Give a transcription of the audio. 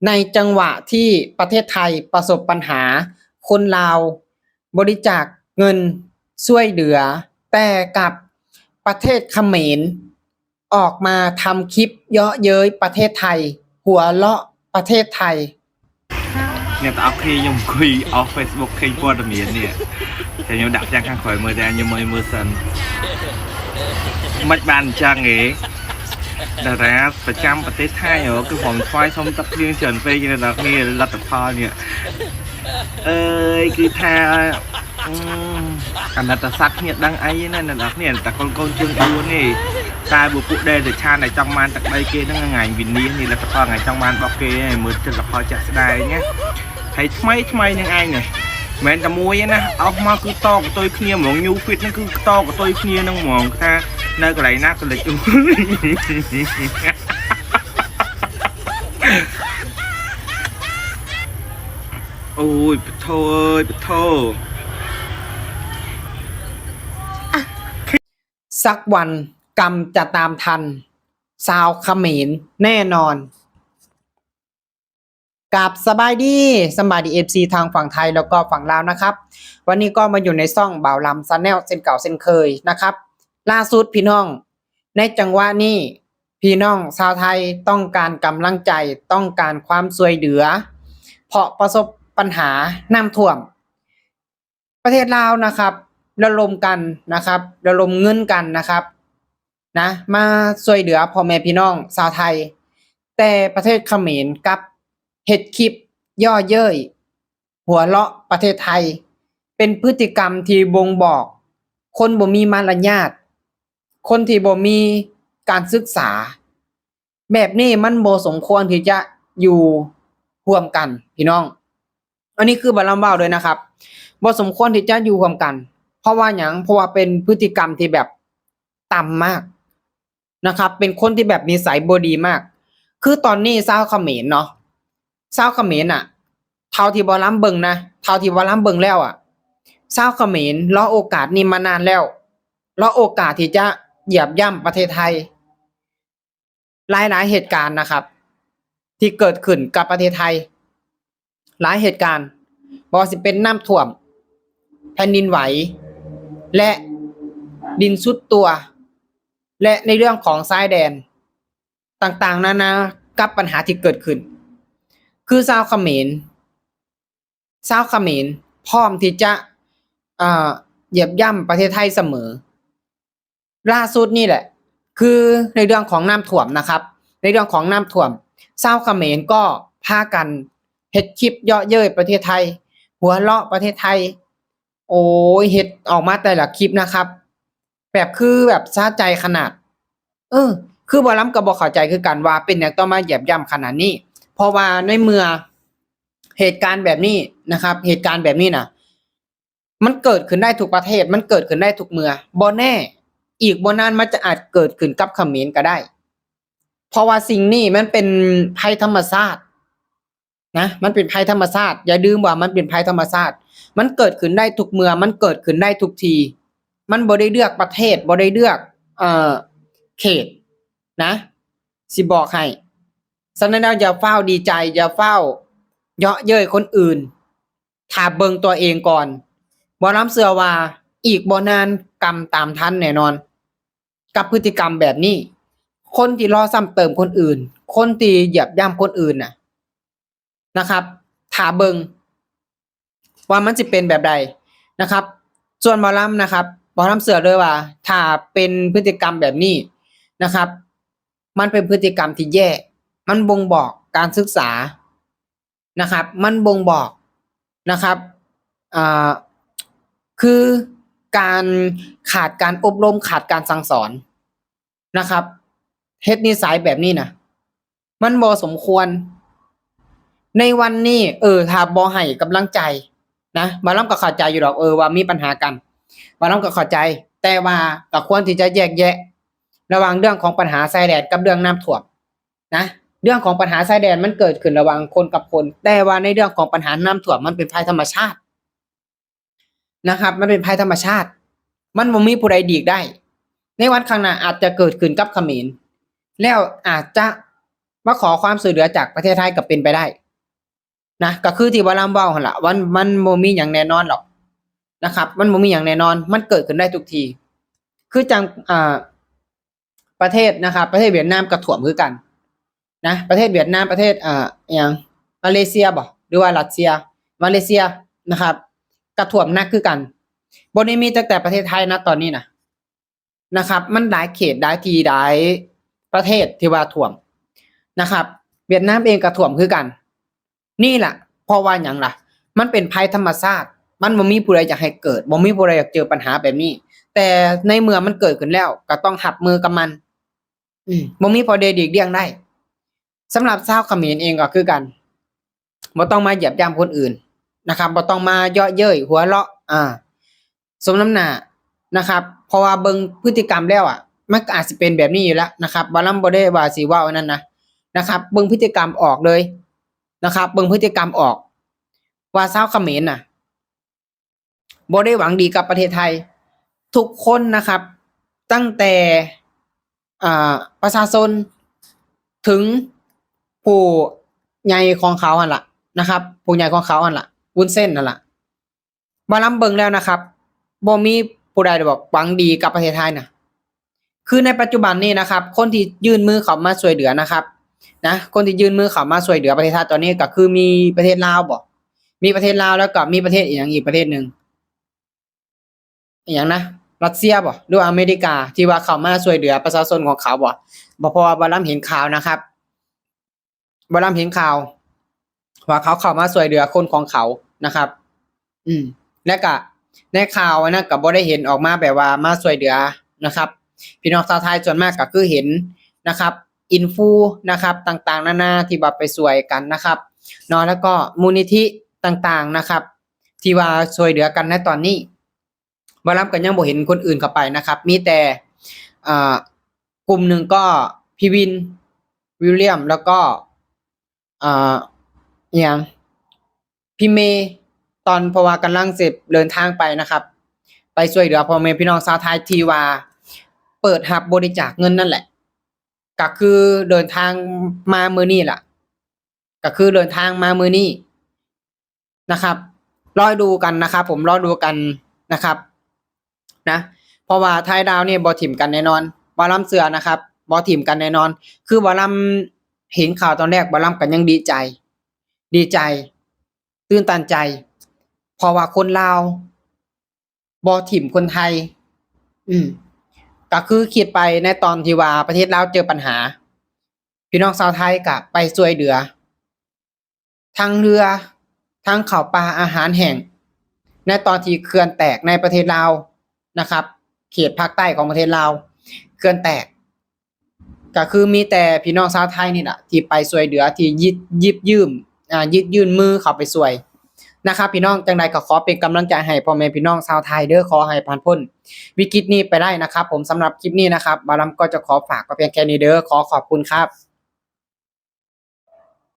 ໃນຈັງຫວະທີ່ປະເທດໄທປະສົບບັນຫາ ຄົນລາວບໍລິຈາກເງິນຊ່ວຍເຫຼືອ ແຕ່ກັບປະເທດຂະເໝນອອກມາທຳຄລິບເຍາະເຍີ້ຍປະເທດໄທ, ຫົວເລາະປະເທດໄທ. ແມ່ນຕາອອກເຄຍຍົມຄຸຍອອກເຟສບຸກເຄຍປອດຕະເມນເນຍ ແຕ່ຍົມດັກຈັງຂ້າງຄອຍເມີແຕ່ຍົມເມີເມີສັນມັດບານຈັງເອ ດາລາປະຈຳປະເທດໄທ ເອີ ຄືຫອມຊອຍຊົມຕັກເລື່ອງເຊີນເຟຍຢູ່ໃນດອກນີ້ລັດຕະພາເນຍ ເອີຍ ຄືແທ້ ອືມ ອະນັດຕະສັດເຮັດດັ່ງໄອນັ້ນນະດອກນີ້ ຕະກົນກົນຈຶ່ງອູນີ້ ຕາຍບຸປຸແດດຈານໃນຈັງມານຕັກໄດເກນັ້ນງາຍວິນນີ້ນີ້ ລັດຕະພາງາຍຈັງມານບອກເກ ເມີຈະລະພາຈະສະໄດເນຍ ໃຫ້ໄໝໄໝຍັງໄອເນຍ ແມ່ນຕະມວຍນະ ອອກມາຄືຕໍ່ກະຕຸຍເຄຍໝອງ New Fit ນັ້ນຄືຕໍ່ກະຕຸຍເຄຍນາງໝອງ ກະທາ ນາກະໄລນາກະເລັກ ໂອ້ຍ ປະໂທເອີຍ ປະໂທ. ສັກວັນກຳຈະຕາມທັນຊາວຂະເໝນແນ່ນອນ. ກາບສະບາຍດີ ສະບາຍດີ ເອັຟຊີ ທາງຝັ່ງໄທ ແລ້ວກໍຝັ່ງລາວນະຄັບ. ວັນນີ້ກໍມາຢູ່ໃນຊ່ອງບ່າວລຳ Channel ເຊັ່ນເກົ່າເຊັ່ນເຄີຍນະຄັບ. ລ່າສຸດພີ່ນ້ອງ ໃນຈັງຫວະນີ້ ພີ່ນ້ອງຊາວໄທຕ້ອງການກຳລັງໃຈ, ຕ້ອງການຄວາມຊ່ວຍເຫຼືອ ເພາະປະສົບບັນຫານ້ຳຖ້ວມ. ປະເທດລາວນະຄັບ ລະດົມກັນນະຄັບ ລະດົມເງິນກັນນະຄັບ ນະ ມາຊ່ວຍເຫຼືອພໍ່ແມ່ພີ່ນ້ອງຊາວໄທ, ແຕ່ປະເທດຂະເໝນກັບເຮັດຄລິບເຍາະເຍີ້ຍຫົວເລາະປະເທດໄທ ເປັນພຶດຕິກຳທີ່ບົ່ງບອກຄົນບໍ່ມີມາລະຍາດ, ຄົນທີ່ບໍ່ມີການສຶກສາ. ແບບນີ້ມັນບໍ່ສົມຄວນທີ່ຈະຢູ່ຮ່ວມກັນພີ່ນ້ອງ. ອັນນີ້ຄືບ່າວລຳເວົ້າເລີຍນະຄັບ ບໍ່ສົມຄວນທີ່ຈະຢູ່ຮ່ວມກັນ. ເພາະວ່າຫຍັງ? ເພາະວ່າເປັນພຶດຕິກຳທີ່ແບບຕ່ຳມາກນະຄັບ ເປັນຄົນທີ່ແບບນິໄສບໍ່ດີມາກ. ຄືຕອນນີ້ຊາວຂະເໝນເນາະ ຊາວຂະເໝນນະ ເທົ່າທີ່ບ່າວລຳເບິ່ງນະ ເທົ່າທີ່ບ່າວລຳເບິ່ງແລ້ວອະ ຊາວຂະເໝນລໍໂອກາດນີ້ມານານແລ້ວ ລໍໂອກາດທີ່ຈະຢຽບຢ່ຳປະເທດໄທ. ຫຼາຍໆເຫດການນະຄັບ ທີ່ເກີດຂຶ້ນກັບປະເທດໄທ ຫຼາຍເຫດການ ບໍ່ວ່າຊິເປັນນ້ຳຖ້ວມ, ແຜ່ນດິນໄຫວ ແລະ ດິນຊຸດຕົວ ແລະ ໃນເລື່ອງຂອງຊາຍແດນຕ່າງໆນານາ ກັບບັນຫາທີ່ເກີດຂຶ້ນ ຄືຊາວຂະເໝນ ຊາວຂະເໝນພ້ອມທີ່ຈະ ເອີ ຢຽບຢ່ຳປະເທດໄທສະເໝີ. ລ່າສຸດນີ້ແຫຼະ ຄືໃນເລື່ອງຂອງນ້ຳຖ້ວມນະຄັບ ໃນເລື່ອງຂອງນ້ຳຖ້ວມ ຊາວຂະເໝນກໍພາກັນເຮັດຄລິບເຍາະເຍີ້ຍປະເທດໄທ ຫົວເລາະປະເທດໄທ. ໂອ້ຍ ເຮັດອອກມາແຕ່ລະຄລິບນະຄັບ ແບບຄືແບບສະໃຈຂະໜາດ. ເອີ ຄືບ່າວລຳກໍບໍ່ເຂົ້າໃຈຄືກັນວ່າເປັນຫຍັງຕ້ອງມາຢຽບຢ່ຳຂະໜາດນີ້ ເພາະວ່າໃນເມື່ອເຫດການແບບນີ້ນະຄັບ ເຫດການແບບນີ້ນະ ມັນເກີດຂຶ້ນໄດ້ທຸກປະເທດ ມັນເກີດຂຶ້ນໄດ້ທຸກເມື່ອ. ບໍ່ແນ່ ອີກບໍ່ນານມັນຈະອາດເກີດຂຶ້ນກັບຂະເໝນກໍໄດ້ ເພາະວ່າສິ່ງນີ້ມັນເປັນໄພທຳມະຊາດນະ ມັນເປັນໄພທຳມະຊາດ. ຢ່າລືມວ່າມັນເປັນໄພທຳມະຊາດ ມັນເກີດຂຶ້ນໄດ້ທຸກເມື່ອ ມັນເກີດຂຶ້ນໄດ້ທຸກທີ່ ມັນບໍ່ໄດ້ເລືອກປະເທດ ບໍ່ໄດ້ເລືອກ ເອີ ເຂດນະ ຊິບອກໃຫ້. ສະນັ້ນແລ້ວ ຢ່າຟ້າວດີໃຈ ຢ່າຟ້າວເຍາະເຍີ້ຍຄົນອື່ນ ຖ້າເບິ່ງຕົວເອງກ່ອນ. ບ່າວລຳເຊື່ອວ່າອີກບໍ່ນານກຳຕາມທັນແນ່ນອນ ກັບພຶດຕິກຳແບບນີ້. ຄົນທີ່ລໍຊ້ຳເຕີມຄົນອື່ນ ຄົນທີ່ຢຽບຢ່ຳຄົນອື່ນນະ ນະຄັບ ຖ້າເບິ່ງວ່າມັນຊິເປັນແບບໃດນະຄັບ. ສ່ວນໝໍລຳນະຄັບ ໝໍລຳເຊື່ອເລີຍວ່າ ຖ້າເປັນພຶດຕິກຳແບບນີ້ນະຄັບ ມັນເປັນພຶດຕິກຳທີ່ແຍ່ ມັນບົ່ງບອກການສຶກສານະຄັບ ມັນບົ່ງບອກນະຄັບ ເອີ ຄືການຂາດການອົບຮົມ ຂາດການສັ່ງສອນນະຄັບ. ເຮັດນິໄສແບບນີ້ນະ ມັນບໍ່ສົມຄວນ. ໃນວັນນີ້ ເອີ ຖ້າບໍ່ໃຫ້ກຳລັງໃຈນະ ໝໍລຳກໍເຂົ້າໃຈຢູ່ດອກ ເອີ ວ່າມີບັນຫາກັນ ໝໍລຳກໍເຂົ້າໃຈ ແຕ່ວ່າກໍຄວນທີ່ຈະແຍກແຍະລະຫວ່າງເລື່ອງຂອງບັນຫາຊາຍແດນກັບເລື່ອງນ້ຳຖ້ວມນະ. ເລື່ອງຂອງບັນຫາຊາຍແດນມັນເກີດຂຶ້ນລະຫວ່າງຄົນກັບຄົນ ແຕ່ວ່າໃນເລື່ອງຂອງບັນຫານ້ຳຖ້ວມມັນເປັນໄພທຳມະຊາດ ນະຄັບ ມັນເປັນໄພທຳມະຊາດ ມັນບໍ່ມີຜູ້ໃດຫຼີກໄດ້. ໃນວັນຂ້າງໜ້າອາດຈະເກີດຂຶ້ນກັບຂະເໝນ ແລ້ວອາດຈະ ມາຂໍຄວາມຊ່ວຍເຫຼືອຈາກປະເທດໄທກໍເປັນໄປໄດ້ນະ ກໍຄືທີ່ບ່າວລຳເວົ້າຫັ້ນລະ ມັນ ມັນບໍ່ມີຫຍັງແນ່ນອນດອກນະຄັບ ມັນບໍ່ມີຫຍັງແນ່ນອນ ມັນເກີດຂຶ້ນໄດ້ທຸກທີ່ ຄືຈັ່ງ ອ່າ ປະເທດນະຄັບ ປະເທດຫວຽດນາມກໍຖ້ວມຄືກັນນະ ປະເທດຫວຽດນາມ ປະເທດ ເອີ ອີ່ຫຍັງ ມາເລເຊຍບໍ ຫຼືວ່າຣັດເຊຍ ມາເລເຊຍນະຄັບ ກໍຖ້ວມໜັກຄືກັນ ບໍ່ໄດ້ມີຕັ້ງແຕ່ປະເທດໄທນະ ຕອນນີ້ນະ ນະຄັບ ມັນຫຼາຍເຂດ ຫຼາຍທີ່ ຫຼາຍປະເທດທີ່ວ່າຖ້ວມນະຄັບ ຫວຽດນາມເອງກໍຖ້ວມຄືກັນ ນີ້ລະ ເພາະວ່າຫຍັງລະ ມັນເປັນໄພທຳມະຊາດ ມັນບໍ່ມີຜູ້ໃດຢາກໃຫ້ເກີດ ບໍ່ມີຜູ້ໃດຢາກເຈີບັນຫາແບບນີ້ ແຕ່ໃນເມື່ອມັນເກີດຂຶ້ນແລ້ວ ກໍຕ້ອງຮັບມືກັບມັນ ອືມ ບໍ່ມີຜູ້ໃດຫຼີກລ່ຽງໄດ້. ສຳລັບຊາວຂະເໝນເອງກໍຄືກັນ ບໍ່ຕ້ອງມາຢຽບຢ່ຳຄົນອື່ນນະຄັບ ບໍ່ຕ້ອງມາເຍາະເຍີ້ຍ ຫົວເລາະ ອ່າ ສົມນ້ຳໜ້ານະຄັບ ເພາະວ່າເບິ່ງພຶດຕິກຳແລ້ວອະ ມັນກໍອາດຊິເປັນແບບນີ້ຢູ່ແລ້ວນະຄັບ ບ່າວລຳບໍ່ໄດ້ວ່າຊິເວົ້າອັນນັ້ນນະ ນະຄັບ ເບິ່ງພຶດຕິກຳອອກເລີຍນະຄັບ ເບິ່ງພຶດຕິກຳອອກວ່າຊາວຂະເໝນນະ ບໍ່ໄດ້ຫວັງດີກັບປະເທດໄທ ທຸກຄົນນະຄັບ ຕັ້ງແຕ່ ອ່າ ປະຊາຊົນ ເຖິງຜູ້ໃຫຍ່ຂອງເຂົາຫັ້ນລະນະຄັບ ຜູ້ໃຫຍ່ຂອງເຂົາຫັ້ນລະ ວຸ້ນເສັ້ນຫັ້ນລະ ບ່າວລຳເບິ່ງແລ້ວນະຄັບ ບໍ່ມີຜູ້ໃດດອກຫວັງດີກັບປະເທດໄທນະ ຄືໃນປັດຈຸບັນນີ້ນະຄັບ ຄົນທີ່ຍື່ນມືເຂົ້າມາຊ່ວຍເຫຼືອນະຄັບ ນະ ຄົນທີ່ຍື່ນມືເຂົ້າມາຊ່ວຍເຫຼືອປະເທດໄທຕອນນີ້ກໍຄືມີປະເທດລາວບໍ ມີປະເທດລາວ ແລ້ວກໍມີປະເທດອີ່ຫຍັງອີກປະເທດໜຶ່ງ ອີ່ຫຍັງນະ ຣັດເຊຍບໍ ຫຼືວ່າອາເມລິກາ ທີ່ວ່າເຂົ້າມາຊ່ວຍເຫຼືອປະຊາຊົນຂອງເຂົາບໍ ບໍ່ ເພາະວ່າບ່າວລຳເຫັນຂ່າວນະຄັບ ບ່າວລຳເຫັນຂ່າວວ່າເຂົາເຂົ້າມາຊ່ວຍເຫຼືອຄົນຂອງເຂົານະຄັບ ອືມ ແລະກະໃນຂ່າວອັນນັ້ນກໍບໍ່ໄດ້ເຫັນອອກມາແບບວ່າມາຊ່ວຍເຫຼືອນະຄັບ ພີ່ນ້ອງຊາວໄທສ່ວນມາກກໍຄືເຫັນນະຄັບ ອິນຟູນະຄັບ ຕ່າງໆນານາທີ່ວ່າໄປຊ່ວຍກັນນະຄັບເນາະ ແລ້ວກໍມູນນິທິຕ່າງໆນະຄັບ ທີ່ວ່າຊ່ວຍເຫຼືອກັນໃນຕອນນີ້ ບ່າວລຳກໍຍັງບໍ່ເຫັນຄົນອື່ນເຂົ້າໄປນະຄັບ ມີແຕ່ ເອີ ກຸ່ມໜຶ່ງກໍພີ່ວິນ ວິລຽມ ແລ້ວກໍ ເອີ ອີ່ຫຍັງ ພີ່ເມ ຕອນ ເພາະວ່າກຳລັງຊິເດີນທາງໄປນະຄັບ ໄປຊ່ວຍເຫຼືອພໍ່ແມ່ພີ່ນ້ອງຊາວໄທທີ່ວ່າເປີດຮັບບໍລິຈາກເງິນນັ້ນແຫຼະ ກໍຄືເດີນທາງມາມື້ນີ້ລະ ກໍຄືເດີນທາງມາມື້ນີ້ນະຄັບ ລໍດູກັນນະຄັບ ຜົມລໍດູກັນນະຄັບ ນະ ເພາະວ່າໄທລາວນີ້ບໍ່ຖິ້ມກັນແນ່ນອນ ບ່າວລຳເຊື່ອນະຄັບ ບໍ່ຖິ້ມກັນແນ່ນອນ ຄືບ່າວລຳເຫັນຂ່າວຕອນແລກ ບ່າວລຳກໍຍັງດີໃຈ ດີໃຈ ຕື່ນຕັນໃຈ ເພາະວ່າຄົນລາວບໍ່ຖິ້ມຄົນໄທ ອືມ ກໍຄືຄິດໄປໃນຕອນທີ່ວ່າປະເທດລາວເຈີບັນຫາ ພີ່ນ້ອງຊາວໄທກໍໄປຊ່ວຍເຫຼືອ ທັງເຮືອ ທັງເຂົ້າປາອາຫານແຫ້ງ ໃນຕອນທີ່ເຂື່ອນແຕກໃນປະເທດລາວນະຄັບ ເຂດພາກໃຕ້ຂອງປະເທດລາວ ເຂື່ອນແຕກ ກໍຄືມີແຕ່ພີ່ນ້ອງຊາວໄທນີ້ລະທີ່ໄປຊ່ວຍເຫຼືອ ທີ່ຢິບ ຢິບຢືມ ອ່າ ຢິບຍື່ນມືເຂົ້າໄປຊ່ວຍນະຄັບ ພີ່ນ້ອງ. ຈັ່ງໃດກໍຂໍເປັນກຳລັງໃຈໃຫ້ພໍ່ແມ່ພີ່ນ້ອງຊາວໄທເດີ້ ຂໍໃຫ້ຜ່ານພົ້ນວິກິດນີ້ໄປໄດ້ນະຄັບຜົມ. ສຳລັບຄລິບນີ້ນະຄັບ ບ່າວລຳກໍຈະຂໍຝາກໄວ້ພຽງແຄ່ນີ້ເດີ້ ຂໍຂອບຄຸນຄັບ.